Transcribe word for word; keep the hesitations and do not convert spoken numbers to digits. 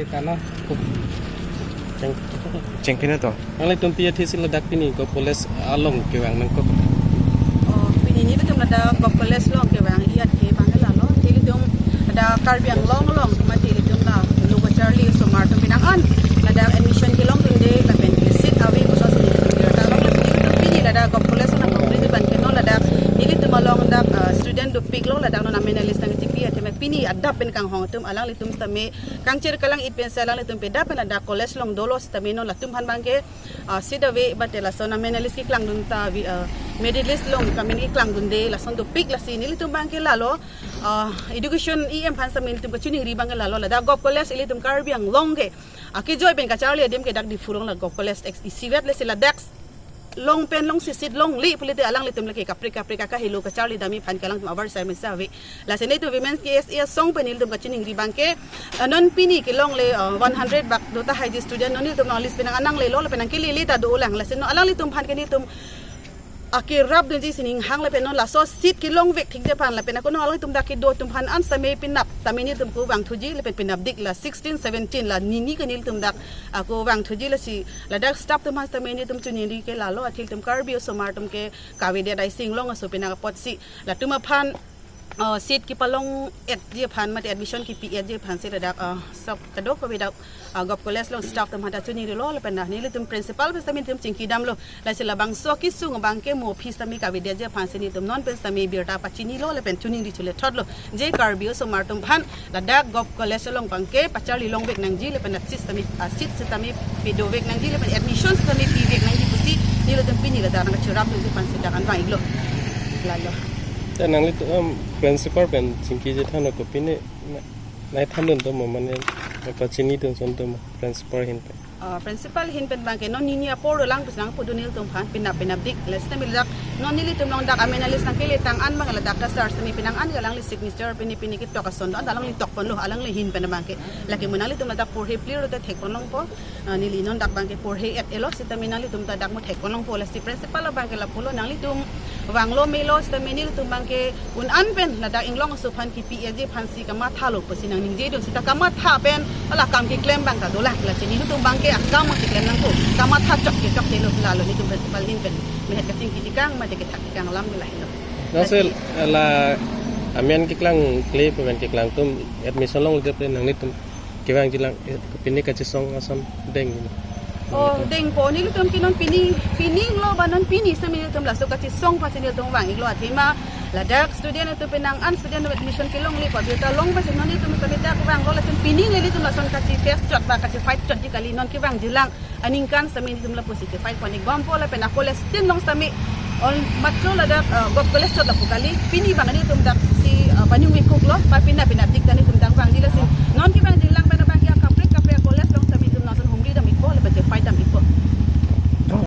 Tano. Cheng-, chengpin to. Nanglitum pi athisi ladak pini Govt College along kevang nangkok? Oh, pini nelitum ladak Govt College along kevangji athe abang ke lalo. Nelitum ladak Karbi Anglong along, mati nelitum la lo kacharli osomar atum pinang an ladak admission kelongdunde lapen seat ave pusi nelitum birta long. Nelitum pini ladak Govt College along, nelitum abang ke non ladak nelitum along dak, ah, student dopiklo, ladak non amen a-list nangchipi athe ma pini adap pen kanghong atum alanglitum sitame kangchir kalang-it pensi alanglitum peda pen ladak college along dolo sitame non latum aphan abang ke, ah, seat ave, bate lason amen a-list keklangdun ta vi, ah, merit list along kamen keklangdunde, lason dopik, lasi nelitum abang ke lalo, ah, education E M aphan sitame nelitum kachiningri abang ke lalo, ladak Govt College ilitum Karbi Anglong ke akejoi pen kacharli adim ke dak Diphu along la Govt College ex isivet, lasi ladak long pen longsi seat longle pulote alanglitum lake kaprek kaprek akahelo kacharli damji aphan ke alangtum avarsai mesa ave. Lasi nelitum Women's K S A asong pen nelitum kachiningri abang ke, ah, non pini kelongle, ah, one hundred bak do tahai ji student, non nelitum along list penang an nanglelo lapen nangkelele ta dolang, lasi non alanglitum aphan ke nelitum akerapdunji sining hang lapen non laso seat kelongvek thikji aphan lapen ako non alanglitum dak kedo atum aphan an sitame penap tame nelitum ko vangthuji lapen penapdik, la sixteen seventeen la nini ke nelitum dak ako vangthuji, lasi ladak staff atum aphan sitame nelitum chiningri ke lalo, athe ilitum Karbi osomar atum ke kavedet aisi inglong aso penang apotsi latum aphan, uh, seat kepalong-etji aphan mate admission kepi-etji aphansi ladak, uh, sok kadokave dak, uh, Govt College along staff atum aphan ta chiningrilo lapen dak nelitum principal pen sitame nelitum chingkidamlo, lasi labangso kesung abang ke mo aphi sitame kavedetji aphansi nelitum non pen sitame birta pachinilo lapen chiningri chule thotlo, je Karbi osomar atum aphan ladak Govt College along abang ke pacharli longvek nangji lapen dak seat sitame, ah, seat sitame pedovek nangji lapen admission sitame pivek nangji pusi nelitum pini ladak nangcherapdunji aphansi dak an vang-iklo. Lalo. Ta nanglitum, um, principal pen chingkiji than ko pini na, nai thandun to mo mane pachinidun ason to mo principal ahin pen? Ah, principal ahin pen abang ke non nini apor dolang pusi nangpudun nelitum aphan penap penapdik, lasi sitame ladak non nelitum along dak amen a-list nangkele tang an abang ladak kasar sitame penang an alangli signature pini pini ketok ason do, alangli tokponlo, alangli ahin pen abang ke. Lake mo nanglitum ladak porhe plir te thekpon longpo. Ah, neli non dak abang ke porhe-et-elo sitame nanglitum ta dak mo thekpon longpo, lasi principal abang ke lapulo, nanglitum vanglo melo sitame nelitum abang ke un an pen ladak inglong aso aphan kepi-etji aphansi kamathalo pusi nangningjidun, seta kamatha pen la akam keklem abang ta dolang, lasi nelitum abang ke akam keklem nangkok, kamatha chok ke chok telo, lalo nelitum principal ahin pen mehet kachingki tekang mate kethak tekang alam ke lahelo. Lasi, lasi la amen keklang kle pen keklangdun admission longle pen nanglitum kevangjilang, eh, pini kachesong ason deng. Oh, dengpo, nelitum ke non pini, pini lo ba non pini sitame nelitum laso kachesong aphansi nelitum vang-iklo, athema ladak student atum penang an student admission kelongle pa birta long aphansi non nelitum sitame dak vanglo, lason pini nelitum lason kache-face chot ba kache-fight chotji kali, non kevangjilang aningkan sitame nelitum lapusi che-fight pon-ikbompo lapen a-college tin long sitame on matro ladak, eh, Govt College chot lapu kali, pini abang nelitum daksi, eh, panyung-ik koklo, ba penap penapdik ta nelitum dak vangji, lasi non kevangjilang